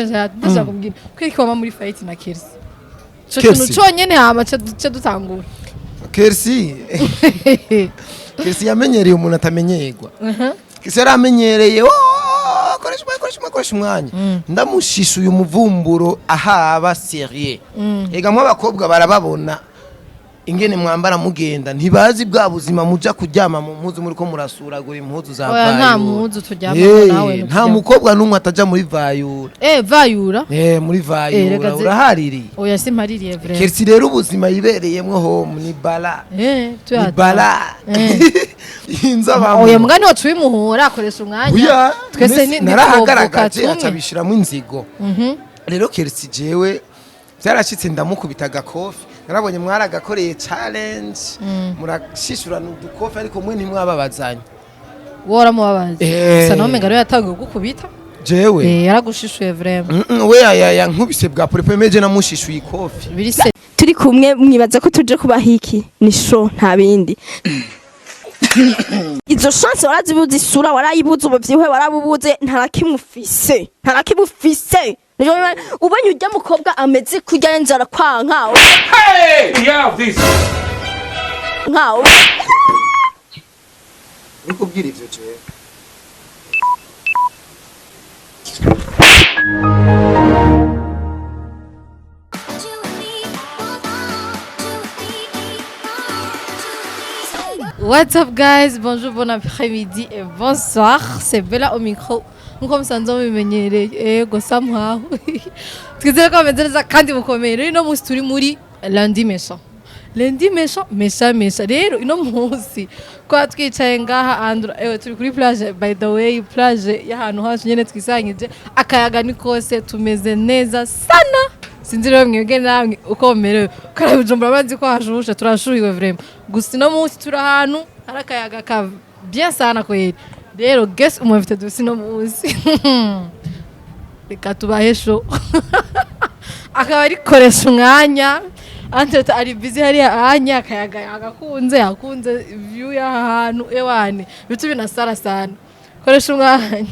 Ndashaka kubwira ko wama muri fight na Kersi. Ico kintu Kersi? conyene, hama ca dutangura. Kersi, Kersi yamenyereye umuntu atamenyerwa. Kersi yaramenyereye: "Oh, koresha umwanya, koresha umwanya, koresha umwanya." Ndamushishuye umuvumburo ahaba sérieux. Ega mwe abakobwa barababona ingene mwambara mugenda, ntibazi bwa buzima muja kuryama mu mpuzu, muri ko murasuragura impuzu za Oya, nta vayura. mpuzu turyamamo. Nawe Nta ntituryama. mukobwa n'umwe ataja muri vayura. Vayura. Muri vayura. Reka Urahaririye. Oya, simpaririye vraiment. Kersi rero ubuzima yibereyemwo home ni bala. Ni Tuyata. bala. Inza. Oya, mugani wacu wimuhura akoresha umwanya. Oya, twese Messi ni narahagaragaje tumwe. aca abishiramo inzigo. Rero Kersi, jewe byarashitse ndamukubita agakofi. Narabonye mwaragakoreye challenge, murashishurana udukofi, ariko mwe ntimwababazanye. Wowe uramubabaza. Gusa nawe umenga rero yatanguye kugukubita. Jewe? Yaragushishuye vraiment. We yankubise bwa polepole, meje namushishuye ikofi. Biri se. Turi kumwe, mwibaza ko tuje kubaha iki? Ni show, nta bindi. Izo chance warazibuze, isura warayibuze, ubuvyibuhe warabubuze, nta na kimwe ufise, nta na kimwe ufise. Ubonye urya mukobwa ameze kurya nzara kwanka. Hey! Yeah, this. Nkawe. Uri kubwira ivyo jewe? What's up guys, bonjour, bon après-midi et bonsoir. C'est Bella au micro. Nkuko musanzwe mubimenyereye, ego somehow. Twizere ko bameze neza kandi mukomeye. Rero ino munsi turi muri lundi méchant. Lundi méchant, méchant, méchant. Rero ino munsi kwa twicaye ngaha Andra, ewe turi kuri plage, by the way, plage y'ahantu hacu nyene twisangije. Akayaga ni kose, tumeze neza sana. Sinzi rero mwebwe namwe uko mumerewe. Kare Bujumbura bazi ko hashushe, turashuhiwe vraiment. Gusa ino munsi turi ahantu hari akayaga ka bien sana kweli. Rero guess umu invité dufise ino munsi. Reka tubahe show. Akaba ari koresha umwanya. Entre ari busy hariya anya akayaga yagakunze, yakunze view y'aha hantu, ewane. Bitu binasara sana. Koresha umwanya.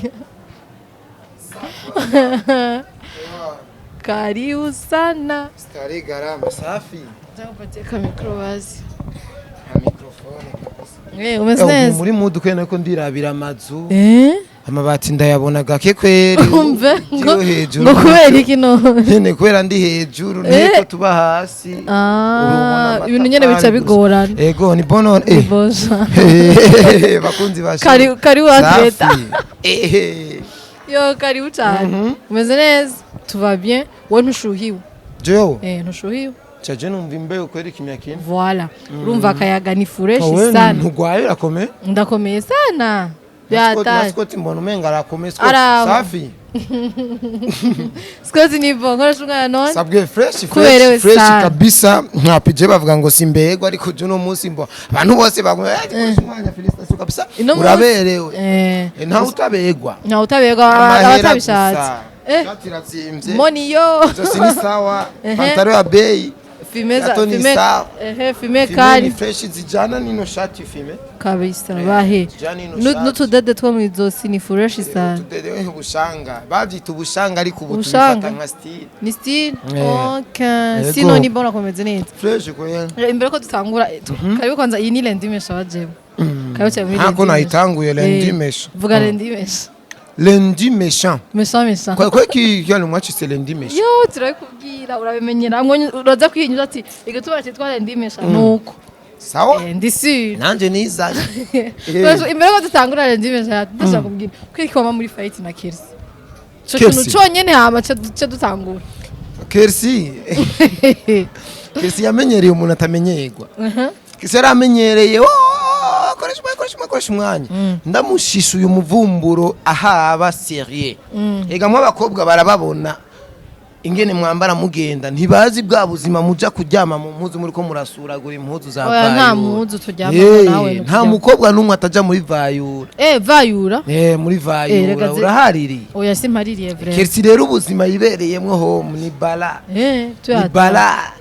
Karibu sana. Stari garama safi. Nzakupatie ka micro basi. Nta microphone kabisa. Umeze Ubu neza. muri mood kwene ko ndirabira amazu. Amabati ndayabona gake kweri. Umve ngo Ndiyo hejuru. Ngo kubera iki none? Nyene kubera ndi hejuru, nteko tuba hasi. Ah, Ubona ibintu nyene bica amatafari gusa. bigorana. Ego ni bono. Boja. Bakunzi ba Kari karibu atleta. Safi. Yo, karibu cyane. Umeze neza? Tu vas bien? Wowe ntushuhiwe? Jewe? Ntushuhiwe? Caje numva imbeho kweri kimya kimwe. Voilà. Urumva akayaga ni fresh Wowe sana. ntugwaye, urakomeye? Ndakomeye sana. Na Scott- na Byataye. Scott mbona umenga arakomeye Scott. Araba. Safi. Scott ni bon, koresha umwana none. Sabwe fresh. Kuberewe Fresh fresh sana. Kabisa. Nka PJ bavuga ngo simbegwa, ariko je no munsi mbo abantu bose bavuga koresha umwanya, félicitations kabisa. Ino munsi- Uraberewe. Ntawe utabegwa. Ntawe utabegwa, Amahera abatabishatse. gusa. Ishati irazimvye. Moni yo. Izosi ni sawa. Ehe. Pantaro ya bei. Fime za Gato ni fime. sawa. Fime Fime kari. ni fresh, zijana nino shati fime. Kabisa bahe. Zijana nino shati. N'utudede two mu izosi ni fresh sana. Utudede ubushanga. Bavyita ubushanga, ariko ubu Ubushanga? tubifata nka style. Ni style. Okay. Yego. Sino ni bon, akomeze neza. Fresh kweli. Imbere ko dutangura, karibu kwanza, iyi ni lundi méchant wajemo. Karibu cyane muri Ntako lundi méchant. nayitanguye lundi méchant. Vuga lundi méchant. Lundi méchant. Méchant méchant. Kwa ki yalo mwachi c'est lundi méchant. Yo, turabikubwira urabimenyera ngo uraza kwihinyuza ati igituma cyitwa lundi méchant nuko. Sawa? Ndi sûr. Nanje nizanye. Imbere ko dutangura lundi méchant, ndashaka kubwira ko iki wama muri fight na Kersi. Ico kintu Kersi? conyene, hama ca dutangura. Kersi. Kersi yamenyereye umuntu atamenyerwa. Kersi yaramenyereye: "Oh, koresha umwanya, koresha umwanya, koresha umwanya." Ndamushishuye umuvumburo ahaba sérieux. Ega mwe abakobwa barababona ingene mwambara mugenda, ntibazi bwa buzima muja kuryama mu mpuzu, muri ko murasuragura impuzu za Oya, nta vayura. mpuzu turyamamo. Nawe Nta ntituryama. mukobwa n'umwe ataja muri vayura. Vayura. Muri vayura. Reka Urahaririye. Oya, simpaririye vraiment. Kersi rero ubuzima yibereyemwo home ni bala. Ni Tuyata. bala.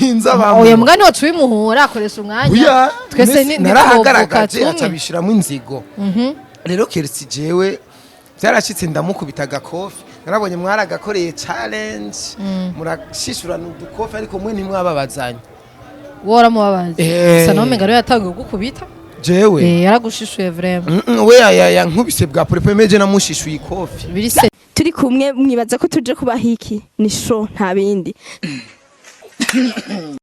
Inza. Oya, mugani wacu wimuhura akoresha umwanya. Oya, twese ni narahagaragaje tumwe. aca abishiramo inzigo. Rero Kersi, jewe byarashitse ndamukubita agakofi. Narabonye mwaragakoreye challenge, murashishurana udukofi, ariko mwe ntimwababazanye. Wowe waramubabaza? Eh. Gusa nawe umenga rero yatangiye kugukubita. Jewe? Eh, yaragushishuye vraiment. We yankubise bwa polepole, meje namushishuye ikofi. Biri se. Turi kumwe, mwibaza ko tuje kubaha iki? Ni show, nta bindi.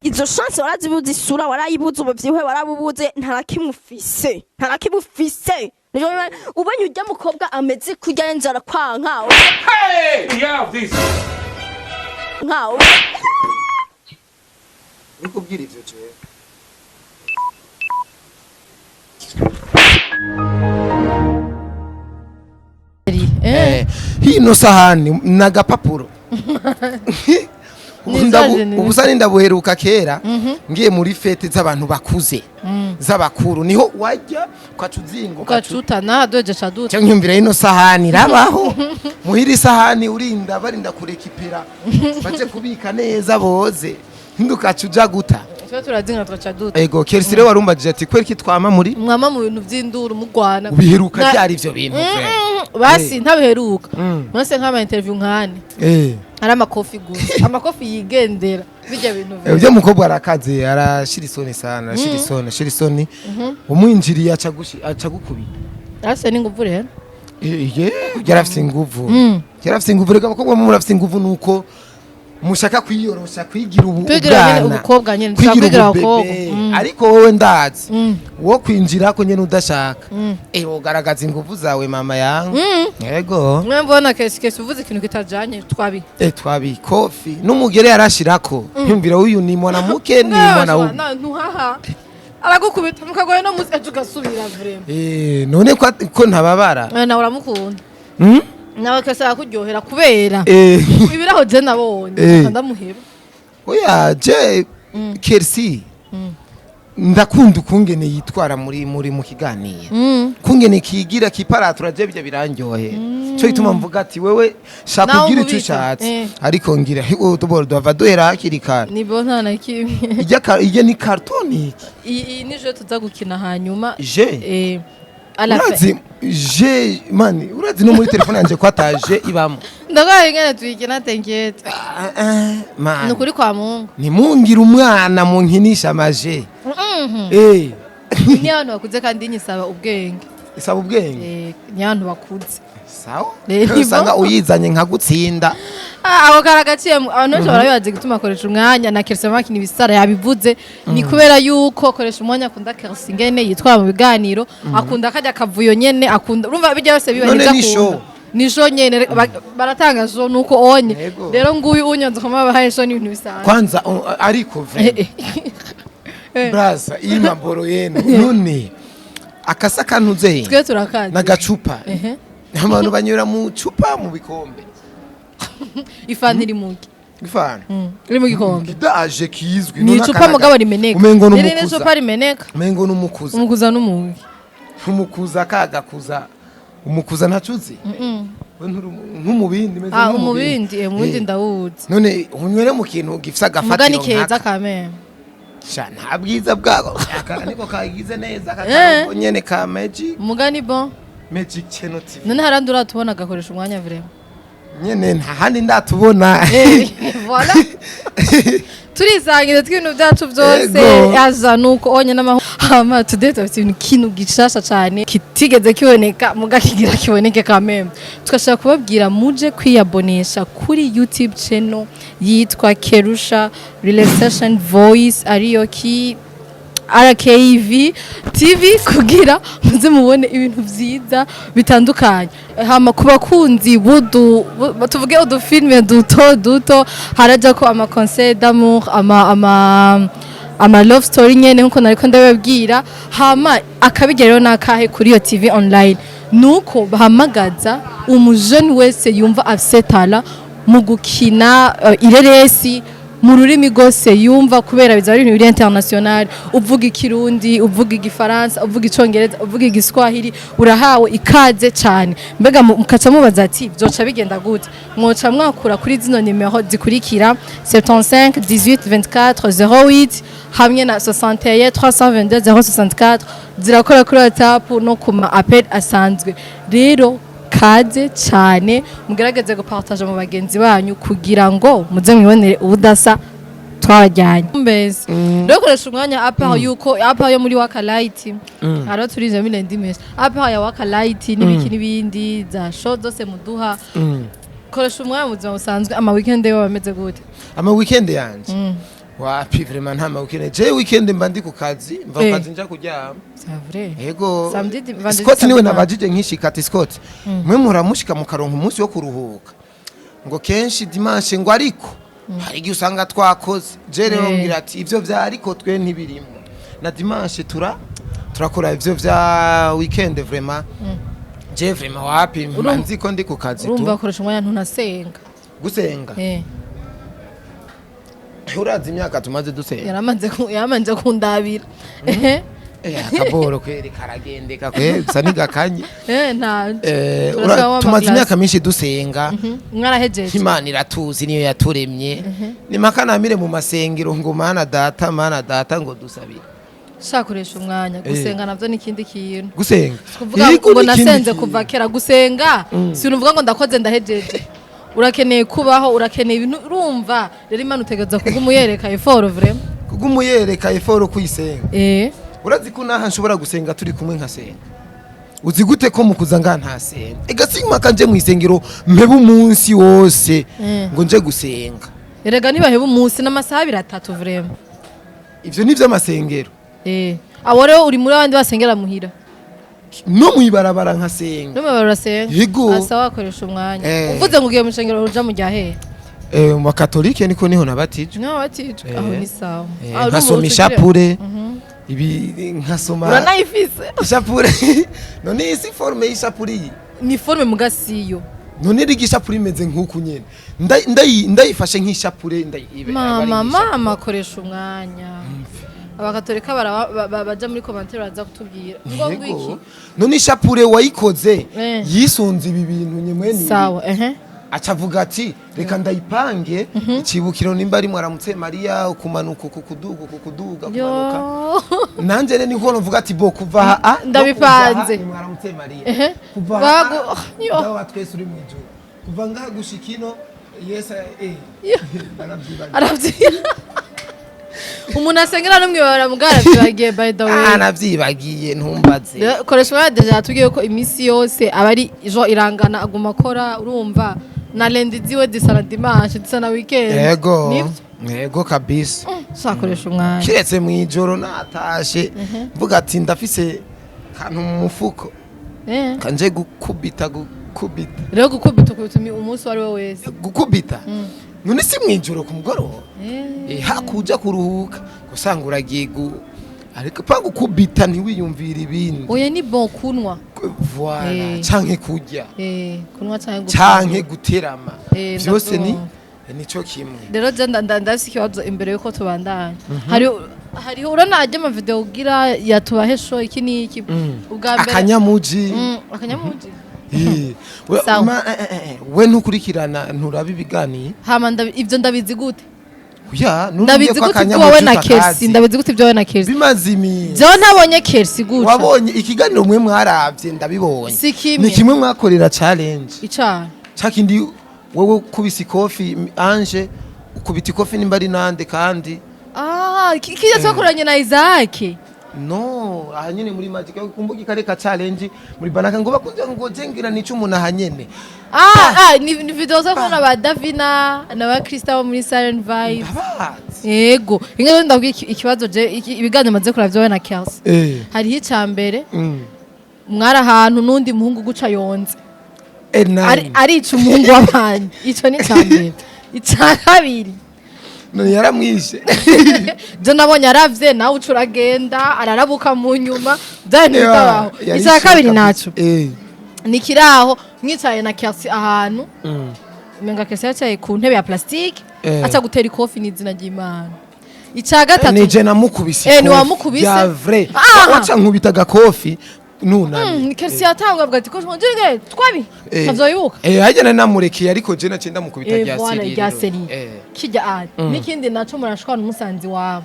Izo chance warazibuze, isura warayibuze, ubuvyibuhe warabubuze, nta na kimwe ufise, nta na kimwe ufise. Nico ubonye urya mukobwa ameze kurya inzara kwanka. Hey! Hear of this. Nkawe. Uri kubwira ivyo jewe? Hino sahani nagapapuro. Ubusa nindabuheruka kera ngiye muri fête z'abantu bakuze, z'abakuru, niho wajya ukaca uzinga Ukacutana doje caduta. Cyangwa nyumvira ino sahani irabaho muhira, isahani urinda barinda kurekipera baje kubika neza boze, ndukaca uja guta. Twe turazinga tugaca duta. Ego Kersi, rero warumbajije ati kweri twama muri Mwama mu bintu vy'induru mugwana. Ubiheruka byari ivyo bintu frère. Basi ntabiheruka mwese nk'ama interview nkane ari amakofi gusa, amakofi yigendera bijya bintu. Ujya mukobwa arakaze, arashira isoni sana, arashira isoni, ashira isoni, umwinjiriye aca gukubita. Ase n'inguvu rero. Ye, yarafise inguvu, yarafise inguvu. Reka, abakobwa mwe murafise inguvu, nuko mushaka kwiyorosha, kwigira ubu Kwigira nyene ubwana. ubukobwa nyene, dushaka kwigira kwigira ububebe. abakobwa. Ariko wowe ndazi wo kwinjira ko nyene udashaka, wogaragaza inguvu zawe, mama yangu, yego. Mwe mbona kesi kesi uvuze ikintu kitajanye twabi. Twabi kofi n'umugere yarashirako, yumvira uyu ni mwanamuke, ni mwanaume. Ntuhaha aragukubita mukagoye no musi ejo ugasubira vraiment. None ko ntababara? Nawe uramukunda. Nawe kesi arakuryohera kubera ibiraho je nabonye ndamuheba. Oya, je Kersi ndakunda ukungene yitwara muri mu kiganiro, kungene kigira kiparatura, je bijya birandyohe, cyo gituma mvuga ati wewe shaka Nawe ugira icyo umubika. ushatse. Ariko ngira tuboro duhava duhera hakiri kare. Nibo nta na kimwe. Ijya ni carton iki? Iyi ni jeu tuza gukina hanyuma. Je À la fin. Urazi je mani, urazi no muri telefone yanje ko ataje ibamo. Ndagwaye ingene tuyikina, t'inquiète. Ah, ah, man. Ni ukuri kwa Mungu. Ntimungire umwana munkinisha amaje. Ni abantu bakuze kandi nyisaba ubwenge. Isaba ubwenge. Ni abantu bakuze. Sawa. Rero usanga ibo. Uyizanye nkagutsinda. Ah, ako karagaciye abantu benshi barabibaza igituma akoresha umwanya na Kersi makina ibisara yabivuze, ni kubera yuko akoresha umwanya akunda Kersi ingene yitwara mu biganiro, akunda kajya kavuyo nyene, akunda urumva bijya byose biba None nibyo ni akunda. show. Ni show nyene, baratanga show nuko onye. Yego. Rero nguyu unyonze kama bahaye show ni ibintu bisanzwe. Kwanza ariko vraiment, braza, iyi mamboro yenu none akasa kantuze Twe turakazi. n'agacupa. Ehe. Abantu banywera mu cupa, mu bikombe. Ifanta iri muki? Ifana Iri mu gikombe. kidaje kizwi. Ni None icupa akanaga- mugabo rimeneka. Umengo Riri ni n'umukuza. icupa rimeneka. Umengo n'umukuza. Umukuza n'umugi. Umukuza kagakuza, umukuza ntacuzi. We nk'umubindi meze. Ah, umubindi, umubindi ndawuzi. None unywere mu kintu gifise Mugani agafatiro keza nkaka. kameme. Sha, nta bwiza bwako, aka niko kagize neza, aka karongo nyene ka Magic. Mugani bon. Magic Channel TV. None harandi uratubona agakoresha umwanya vraiment? Nyene nta handi ndatubona. Voilà, turisangira tw'ibintu byacu byose. Ego. Aza nuko onye n'amaho hama today turafite ibintu kintu gishasha cyane kitigeze kiboneka muga kigira kiboneke kameme. Tugashaka kubabwira muje kwiyabonesha kuri YouTube channel yitwa Kerusha Relaxation Voice, ariyo ki RKV TV, kugira muze mubone ibintu vyiza bitandukanye. Hama ku bakunzi budu tuvuge udufilme duto duto, haraja ko ama conseil d'amour, ama love story nyene nkuko nariko ndababwira. Hama akabigeraho rero nakahe kuri iyo TV online nuko bahamagaza umujeni wese yumva afise talent mu gukina ireresi mu rurimi rwose yumva, kubera bizaba ari ibintu biri international. Uvuga ikirundi, uvuga igifaransa, uvuga icongereza, uvuga igiswahili, urahawe ikaze cyane. Mbega mukaca mubaza ati byoca bigenda gute? Mwoca mwakura kuri zino nimero zikurikira: 75 18 24 08 hamwe na 61 322 064. Zirakora kuri WhatsApp no ku ma appel asanzwe. Rero Kaze cyane, mugerageze gupartager mu bagenzi banyu kugira ngo muze mwibonere ubudasa twabajyanye. Mbese rero koresha umwanya, à part yuko, à part yo muri Waka Light, hariho turize muri ndi mesi, à part ya Waka Light n'ibiki n'ibindi za show zose muduha, koresha umwanya mu buzima busanzwe, ama weekend yo bameze gute? Ama weekend yanje, wapi, vraiment nta ma weekend. Je weekend mba ndi ku kazi, mva ku kazi nja kuryama. C'est vrai? Ego. Samedi, vendredi, Scott niwe samedi. Nabajije nkishika ati: "Scott, mwe muramushika mukaronka umunsi wo kuruhuka?" Ngo kenshi dimanche, ngo ariko hari igihe usanga twakoze. Je rero mbwira ati ivyo vya ariko twe ntibirimo, na dimanche turakora. Ivyo vya weekend, vraiment je vraiment wapi, mba nzi ko ndi ku kazi. Urumva Tu koresha umwanya ntunasenga? Gusenga? Urazi imyaka tumaze dusenga? Yaramanze kundabira. Akaboro kweri karagendeka kweri, gusa ntigakanye. Nta Tumaze imyaka myinshi dusenga. Mwarahejeje? Imana iratuzi, niyo yaturemye. Nimaka namire mu masengero ngo Mana data, Mana data, ngo dusabire. Shakoresha umwanya, gusenga navyo ni ikindi kintu. Gusenga? Kuvuga Yego, ngo ni ikindi nasenze kintu. kuva kera, gusenga si uvuga ngo ndakoze ndahejeje. Urakeneye kubaho, urakeneye ibintu, urumva rero Imana utegereza kugumuyereka effort vraiment. Kugumuyereka effort, kuyisenga. Urazi ko naha nshobora gusenga turi kumwe nkasenga? Uzi gute ko mukuza nga ntasenga? Ega simpaka nje mu isengero mpebe umunsi wose ngo nje gusenga. Erega ntibaheba umunsi, n'amasaha abiri atatu vraiment. Ivyo ni vy'amasengero. Abo rero uri muri abandi basengera muhira? No mwibarabara nkasenga. No mw'ibarabara urasenga? Yego. Asa wakoresha umwanya. Uvuze ngo ugiye mu shengero, uja mu rya hehe? Mu bakatolike niko, niho nabatijwe. Niho wabatijwe? Aho ni sawa. Eh, Ah, urumva nkasoma uca ishapure, ibi nkasoma. Uranayifise? Ishapure none iyi si forme y'ishapure iyi? Ni forme mugasiyo. None riga ishapure imeze nk'uku nyene. Ndayifashe nk'ishapure Mama, mama, akoresha umwanya. Abakatolika baja muri commentaire baza kutubwira ngo Yego. ngwiki. None ishapure wayikoze yisunze ibi bintu nyemwe ni Sawa, ehe. aca avuga ati reka ndayipange icibukiro, nimba ari mwaramutse Mariya, ukumanuka uku, kuduga uku, kuduga, kumanuka. Yo. Nanje rero niko novuga ati bo kuva aha a no kuza Ndabipanze. aha ni mwaramutse Mariya. Kuva aha Yo. Dawe wa twese uri mu ijuru, kuva ngaha gushika ino Yesu Yo. Aravyibagiye. Aravyi umuntu asengera no mwibabara mugara aravyibagiye, by the way. Aravyibagiye, ntumbaze. Rero, koresha umwanya. Déjà yatubwiye ko iminsi yose aba ari jo irangana, aguma akora, urumva na lundi ziwe zisa na dimanche, zisa na weekend. Yego. Nivyo? Yego kabisa. Shakoresha umwanya. Kiretse mu ijoro natashe mvuga ati ndafise kantu mu mufuko, kanje gukubita gukubita. Rero gukubita ukubita umunsi uwo ari we wese? Gukubita none si mu ijoro ku mugoroba? Hakuja kuruhuka usanga uragiye ariko pa gukubita ntiwiyumvira ibindi. Oya, ni bon kunwa. Voilà. Canke kurya. Kunwa canke Canke guterama. Vyose ni Ndavyumva. nico kimwe. Rero je ndafise ikibazo imbere yuko tubandanya. Hariho urana ajya ama video ugira yatubahe show, iki n'iki, ubwa mbere. Akanyamuji. Akanyamuji. We, Sawa. We ntukurikirana, nturaba ibiganiro? Hama ivyo ndabizi gute? Ya, Ndabizi ntumbwiye ko gute ibyo wowe na akanyamuji Kersi? utakazi. Ndabizi gute ibyo wowe na Kersi? Bimaze iminsi. Jewe ntabonye Kersi guca. Wabonye ikiganiro mwe mwaravye, ndabibonye. Si kimwe. Ni kimwe mwakorera challenge. Icaha? Cakindi wewe ukubise ikofi Ange, ukubita ikofi nimba ari nande kandi. Ah, kijya twakoranye na Isaac? No, aha nyene muri Magic, kumbuka ikareka challenge muri banaka ngo bakunze ngo jengira nico umuntu aha nyene. Ah, ni video zo kubona ba Davina na ba Krista bo muri Siren Vibe. Ndabazi. Yego, inga ndabwira ikibazo je ibiganiro maze kuraba byo na Kersi. Hariho icya mbere, mwari ahantu n'undi muhungu guca yonze. N9. Arica umuhungu w'abandi. Ico ni icya mbere. Icya kabiri, None yaramwishe? Je nabonye aravye, nawe uca uragenda ararabuka mu nyuma, byari bitabaho. Yarishe Icya kabiri kabisa. naco ni kiraho mwicaye na Kersi ahantu, umenga Kersi yacaye ku ntebe ya plastique, aca gutera ikofi n'izina ry'Imana. Icya gatatu, Nije namukubise Ni ikofi. wamukubise? Ya vrai. Ah! Waca nkubita agakofi nunamye. Ni Kersi yatangwa avuga ati ko njye twabi ntavyo yibuka. Harya nari namurekeye, ariko je naciye ndamukubita rya Voilà, seri rya rero. seri. Kijya ari n'ikindi naco murashwana umusanzi wawe.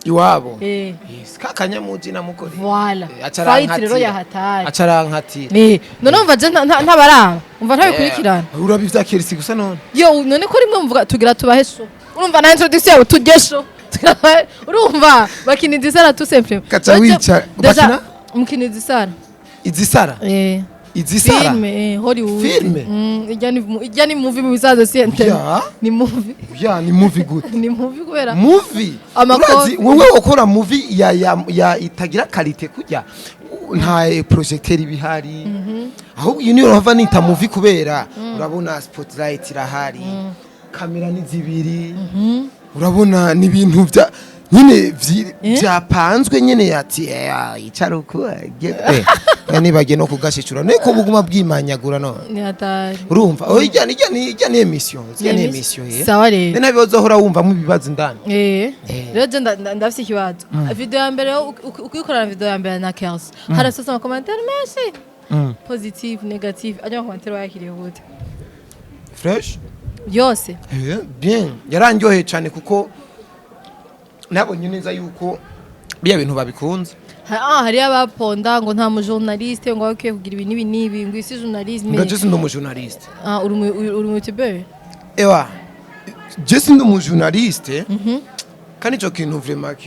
Iwabo. Eh. Yes, kakanyamuji namukore. Voilà. Eh, Fight rero yahatari. Acarankatira. Eh, none umva je ntabaraba, umva ntabikurikirana. Urabi vya Kerisi gusa none. Yo, none ko rimwe mvuga tugira tubahe show, urumva na introduction yabo tujye show. Urumva bakina izisara tout simplement. Kaca wica- Déjà bakina? mukina izisara. Izisara. Eh. Izisara. Filme, eh, Hollywood. Filme? Ijya ni movie mu bisaza, si internet. Ya. Ni movie. Ya, ni movie gute? Ni movie kubera Movie. Urazi wowe ukora movie ya itagira qualité, kujya nta projecteur ibihari. Ahubwo iyo niyo hava nita movie, kubera urabona spotlight irahari, kamera ni zibiri, urabona ni ibintu bya nyine byapanzwe nyine, ati icara uku nibagiye no kugashishura niko buguma bwimanyagura none. Ni hatari. Urumva, oh, ijya ni émission, ijya ni émission, eh. Sawa rero. Ni nabi uzohora wumvamo ibibazo indani. Eh. Eh. Rero je ndafise ikibazo. Video ya mbere, ukikorana video ya mbere na Kels, harasosa ama commentaire menshi. Positive, negative. Ajya ama commentaire wayakiriye gute? Fresh. Yose. Eh, bien, yarandyoheye cyane kuko nabonye neza yuko biya bintu babikunze. Hariyo abaponda ngo nta mujournaliste, ngo bakwiye kugira ibi n'ibi n'ibi, ngo isi journalisme. Nga je sindi umujournaliste. Ah, uri umu youtuber? Ewa, je sindi umujournaliste, kandi ico kintu vraiment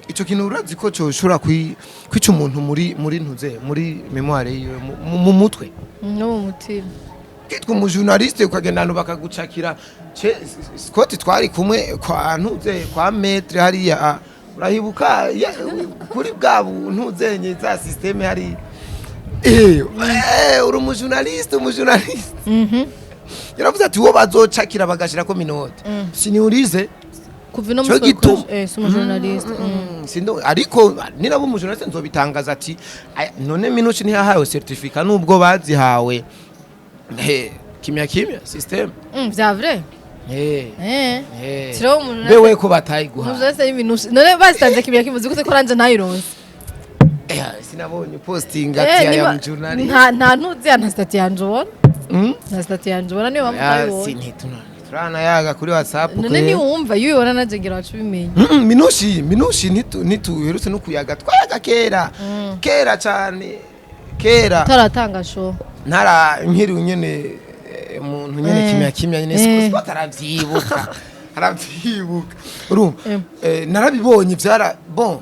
ico kintu urazi ko coshobora kwica umuntu muri ntuze muri mémoire yiwe, mu mutwe. No mu mutima. Kitwa umujournaliste ukagenda ahantu bakagucakira. Scott twari kumwe kwa ntuze kwa maître hariya, urahibuka kuri bwa ntuzenye za système hari, uri umujournaliste, umujournaliste yaravuze ati uwo bazocakira bagashirako menottes siniurize. Kuva ino Cyo musi. gituma. Eh, si umujournaliste. Ariko ninaba umujournaliste nzobitangaza ati: "Aya, none minushi ntiyahawe certificat nubwo bazihawe." Kimya kimya system. Vya vrai. Eh. Eh. Tiro umuntu Bewe ko batayiguha. Umujournaliste y'iminushe. None bazitanze kimya kimuzi gute ko ranje ntayironse? Sinabonye posting ati Eh, I am journalist. Nta ntuzi ya nta statut yanje ubona. Mm? Nta statut yanje ubona, niyo mpamvu Ya, utayibonye. turanayaga kuri WhatsApp. None Kwe. niwumva iyo ubibona nanje ngira wacu ubimenya. Minushi ntituherutse no kuyaga, twayaga kera kera cyane kera. Utaratanga show. Ntara nkiri nyene, umuntu nyene kimya kimya nyene. Siko aravyibuka, aravyibuka, urumva. Narabibonye vyara bon,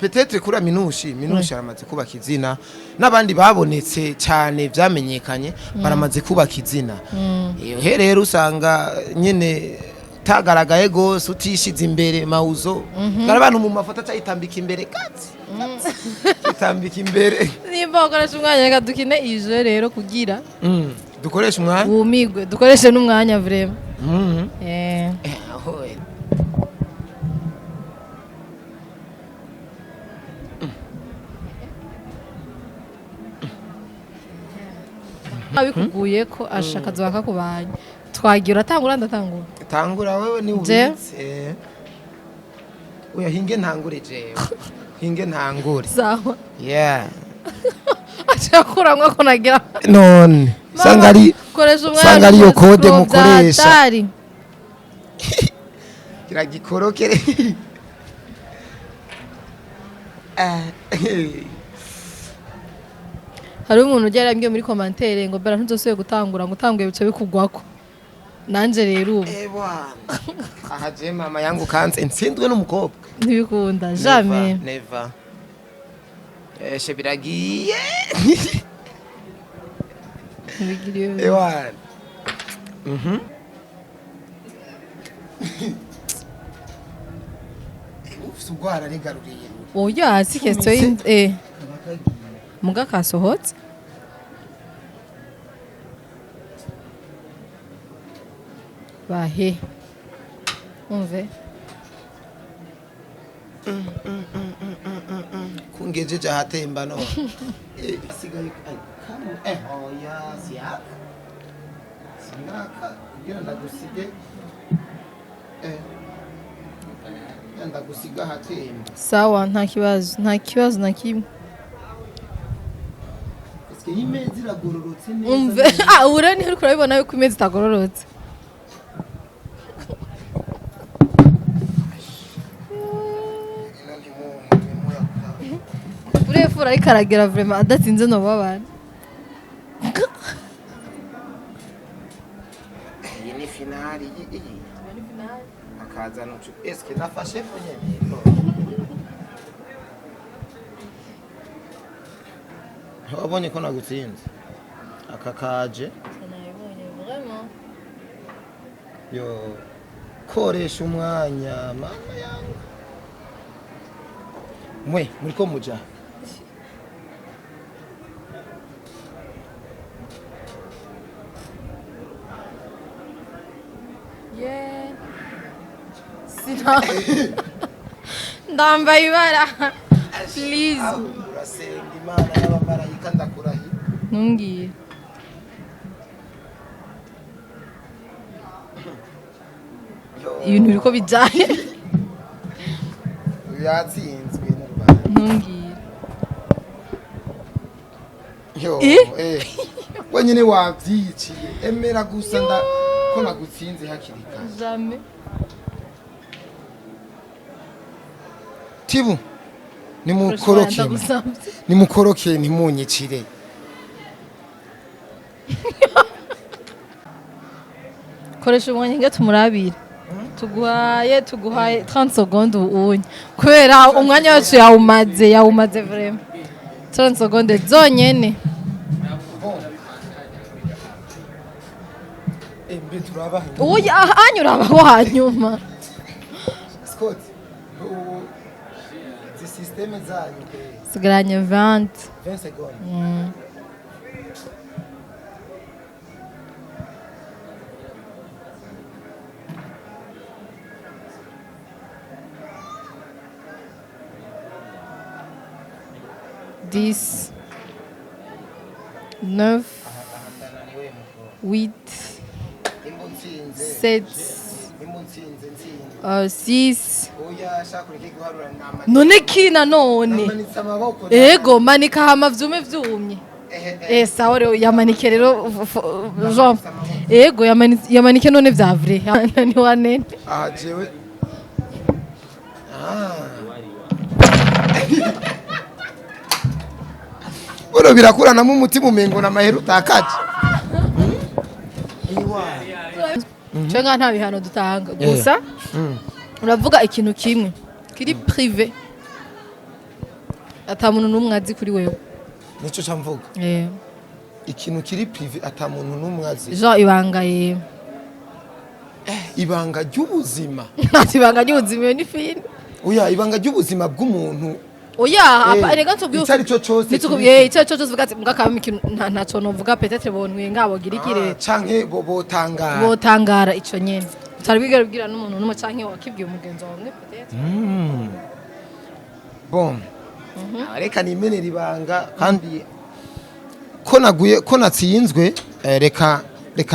peut-être kuri minushi aramaze kubaka izina, n'abandi babonetse cyane vyamenyekanye baramaze kubaka izina. He rero usanga nyene tagaragaye gose, utishize imbere mawuzo. Hari abantu mu mafoto acayitambika imbere katsi itambika imbere. Nimba wakoresha umwanya, reka dukine iyi jeu rero kugira Dukoresha umwanya. Wumigwe, dukoreshe n'umwanya vraiment. Eh. Aho, eh. Abikuguye ko ashaka azoba kakubanye. Twagira uratangura, ndatangura. Tangura wewe ni Je? ubitse. Oya, hinge ntangure jewe. Hinge ntangure. Sawa. Yeah. Acakuramwo ko nagira. None sanga ari koresha umwanya. Sanga ariyo code mukoresha. Byatari. Kiragikorokere. Ah. Hari umuntu ujya yarambwiye muri commentaire ngo: "Bera ntuzosubire gutangura, ngo utanguye bice bikugwako." Nanje rero ubu Eh bwana. Aha je mama yangu kanze nsindwe n'umukobwa. Ntibikunda jamais. Never, never. Eshe biragiye. Ntibigiriye. Ewana. Ufise ubwara rigaruriye. Oya, si question eh muga kasohotse. Bahe umve. Kungejeje ahatemba none. Asigaye ay, kamwe, oya, siyaka. Sinaka kugira ndagusige. Kugira ndagusiga ahatemba. Sawa, nta kibazo, nta kibazo na kimwe. Eske imeza iragororotse neza? Umve, ah, ubu rero niho uriko urabibona yuko imeza itagororotse. Amafura ariko aragera, vraiment adatinze no babana. Iyi ni finale iyi akazana ucu eske nafashe fo nyene wabonye ko nagutsinze aka kaje. Nabibonye vraiment. Yo, koresha umwanya, mama yangu, mwe muriko muja. Yeah. Sina ndambaye ibara, please. Aho urasenga Imana y'abamarayika, ndakurahiye. Ntumbwire. Yo, Ibintu biriko bijanye. Yatsinzwe n'u Rwanda. Ntumbwire. Yo, Eh? eh. Wenyine wavyiciye, emera gusa nda ko nagutsinze hakiri kare. Jamais. Tibu nimukoroke. Ndagusavye. Nimukoroke, ntimunyicire. Koresha umwanya nge tumurabire. Tuguhaye 30 secondes ubunye kubera umwanya wacu yawumaze vraiment, 30 secondes zonyene. Mbe turabaha. Uya anyura abaho hanyuma. Scott, ubu izi système zanyu pe. Sigaranye 20. 20 secondes. 10, 9, Ahandananiwe mukuru. 8, Imba unsinze. 7, Imba unsinze nsinze. 6. Oya, shaka ureke guharura nama. None kina none. Namanitse amaboko. Ego, manika hama vyume vyumye. Ehe, ehe. Eh, sawa rero, yamanike rero Jean. Ego, yamanike none vya vrai. Ni wanene. Aha jewe. Ah. Buno birakuranamo umutima umengo na mahera utakaje. Cyo nga nta bihano dutanga. Gusa uravuga ikintu kimwe kiri privé. Ata muntu n'umwe azi kuri wewe. Nico camvuga. Eh. Ikintu kiri privé ata muntu n'umwe azi. Jean, ibanga ye. Ibanga ry'ubuzima. Nta ibanga ry'ubuzima, ni fini. Oya, ibanga ry'ubuzima bw'umuntu. Oya, Eh, apa rega ntubwiye. icyo ari cyo cyose. Nitubwiye icyo ari cyo cyose uvuga ati mbwa kaba ikintu ntaco novuga, peut-être bontwe ngabo girigire. Ah, canke bo botangara. Botangara ico nyene. Utari bwigere ubwira n'umuntu n'umwe canke wakibwiye umugenzi wawe umwe peut-être. Bon. Reka nimenera ibanga kandi ko naguye ko natsinzwe, reka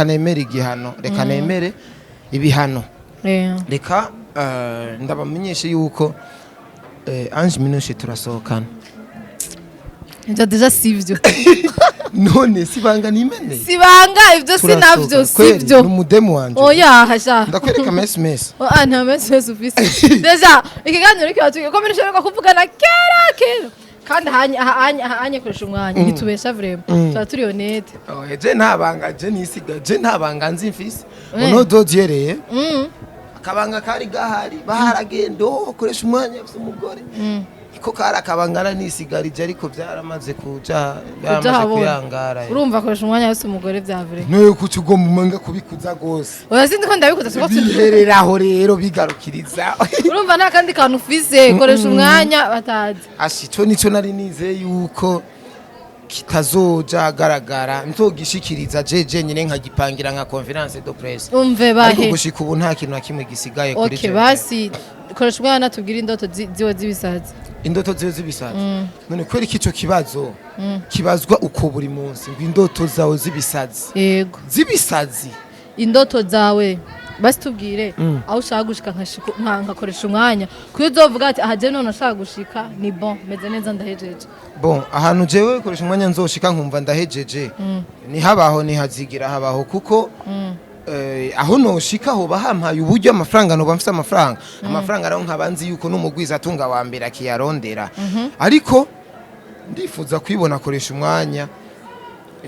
nemere igihano, reka nemere ibihano. Reka ndabamenyeshe yuko Ange Minouche turasohokana. Ivyo déjà sivyo. None si ibanga nimene? Sibanga ivyo, si navyo. Kweli, Sivyo. ni umudemu wanje. Oya, hasha. Ndakwereka mess. Oh, ah, nta mess mess ufise. Déjà ikiganiro kiba tugiye ko minushe ko kuvugana kera kera kandi ahanye koresha umwanya ntitubesha vraiment, tuba turi honnête. Oh, je nta banga je nisiga, je nta banga nzi mfise ono dodyereye. Akabanga kari gahari baharagenda, oh, koresha umwanya afise umugore, iko kari akabanga nisigarije, ariko byaramaze kuja, byaramaze Kujahabona. kuyangara. Urumva akoresha umwanya wese umugore vya vrai. Noye kuki ugomba umanga kubikuza gose? Oya, sindi ko ndabikuza, siko. Bihereraho rero, bigarukiriza. Urumva nta kandi kantu ufise koresha umwanya batazi. Ashi, ico nico nari nizeye yuko kitazoja agaragara, nzogishikiriza jeje nyine nkagipangira nka conférence de presse. Umve Ariko bahe. gushika ubu nta kintu na kimwe gisigaye kuri Okay, jewe. basi koresha umwanya tubwire indoto ziwe z'ibisazi. Indoto ziwe z'ibisazi? None kubera ko ico kibazo kibazwa uko buri munsi ngo indoto zawe z'ibisazi? Yego. Z'ibisazi. Indoto zawe basi tubwire aho ushaka gushika nkakoresha umwanya kuyo uzovuga ati aha je none ashaka gushika ni bon, meze neza, ndahejeje. Bon, ahantu jewe koresha umwanya nzoshika nkumva ndahejeje ntihabaho, ntihazigira habaho, kuko aho noshika hoba hampaye uburyo, amafaranga, noba mfise amafaranga naho nkaba nzi yuko n'umugwiza atunga wa mbere akiyarondera, ariko Ndifuza kwibona akoresha umwanya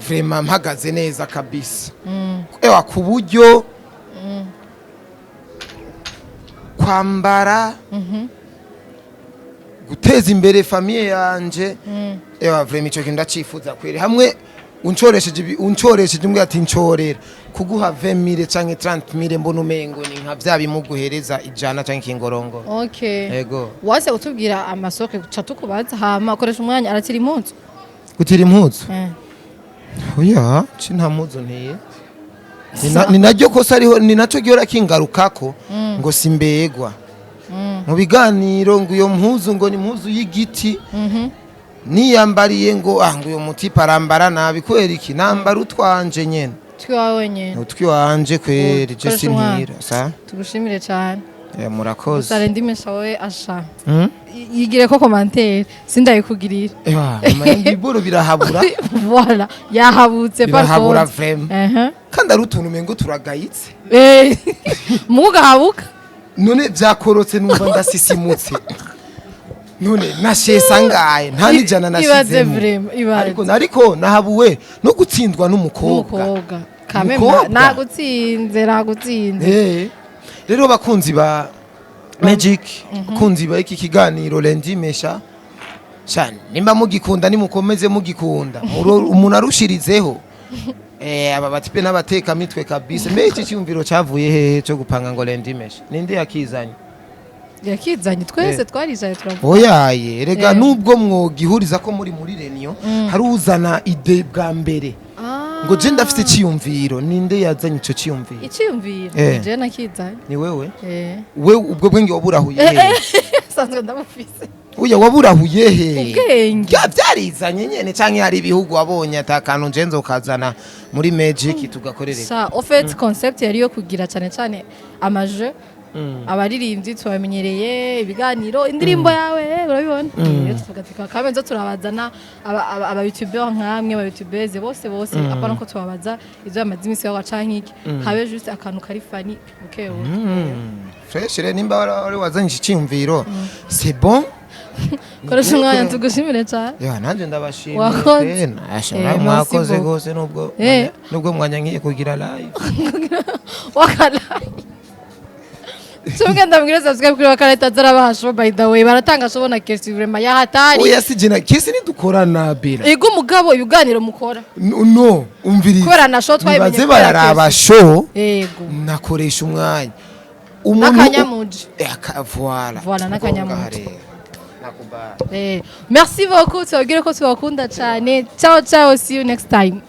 vraiment mpagaze neza kabisa, ewa, ku buryo kwambara, guteza imbere famille yanje. Ewa, vraiment ico kintu ndacifuza kweri. Hamwe uncoresheje uncoresheje umbwira ati ncorera kuguha 20,000 canke 30,000, mbona umengo ni nka vya bimuguhereza 100 canke kingorongo. Ego. Wase utubwira amasoko ca tukubaza, hama akoresha umwanya arakira impunzu. Gutira impuzu? Eh. Oya, ci nta mpuzu ntiye. Ni naryo kosa ariho, ni naco gihora kingarukako ngo simbegwa mu biganiro, ngo iyo mpuzu ngo ni impuzu y'igiti niyambariye, ngo ah, ngo uyo mutipe arambara nabi. Kubera iki? Nambara utwanje nyene. Twiwawe wenyene. Utwiwanje kweri, je Ukoresha umwana. sintira sa. Tugushimire cyane. Murakoze. Gusa ndimesha wowe asha. Yigire ko commentaire sindayikugirira. Ewa, mama, ibiboro birahabura. Voilà, yahabutse par Birahabura contre. vraiment. Kandi ari utuntu umengo turagayitse. Mugahabuka. None byakorotse, numva ndasisimutse. None nashesa ngaye nta n'ijana Ibaze. nashizemo. Vraiment, ibaze. Ariko nahabuwe no gutsindwa n'umukobwa. N'umukobwa kameme. Umukobwa? Nagutsinze, nagutsinze. Rero bakunzi ba Magic, bakunzi ba iki kiganiro Lendimesha cyane, nimba mugikunda nimukomeze mugikunda. Umuntu arushirizeho. Aba batipe n'abateka mitwe kabisa. Mbe iki cyumviro cyavuye hehe cyo gupanga ngo Lendimesha? Ninde yakizanye? Yakizanye twese. Twaricaye turavuga. Oyaye rega. Nubwo mwogihuriza ko muri réunion, hari uzana idée bwa mbere ngo je ndafite icyiyumviro. Ninde yazanye ico cyiyumviro? Iciyumviro? Je nakizanye. Ni wewe? Eh. We ubwo bwenge waburahuye he? Sanzwe ndamufise. Uya, waburahuye he? Ubwenge. Byarizanye nyene canke hari ibihugu wabonye ata kantu nje nzokazana muri Magic tugakorere? Sa au fait concept yari yo kugira cyane cyane amaje abaririmbyi tubamenyereye ibiganiro, indirimbo yawe, urabibona. Rero tuvuga ati kame nzo turabazana aba YouTuber nkamwe, aba YouTubers bose bose, apana ko tubabaza ivyo bamaze iminsi bakora canke iki, habe juste akantu kari funny buke buke. Fresh. Rero nimba wari wazanye iki cyiyumviro, c'est bon. Koresha umwanya, tugushimire cyane. Ya, nanjye ndabashimiye. Wakoze. Pe, nasha, Merci mwakoze beaucoup. gose nubwo nubwo mwanya ngiye kugira live. Wakalayi Tumwe ndabwira subscribe kuri Wakaleta zarabasho. By the way, baratanga shobona Kersi, vraiment yahatari. Oya, si jena kesi nidukorana bera. Ego, mugabo ibiganiro mukora. No, umviriza. Kubera na show twayimenye Nibaze kubera bararaba Kersi. show. Yego. Nakoresha umwanya. N'akanyamuji. Voilà. Voilà, n'akanyamuji. Ngaha rero. Nakubali. Merci beaucoup, tubabwire ko tubakunda cyane. Ciao ciao, see you next time.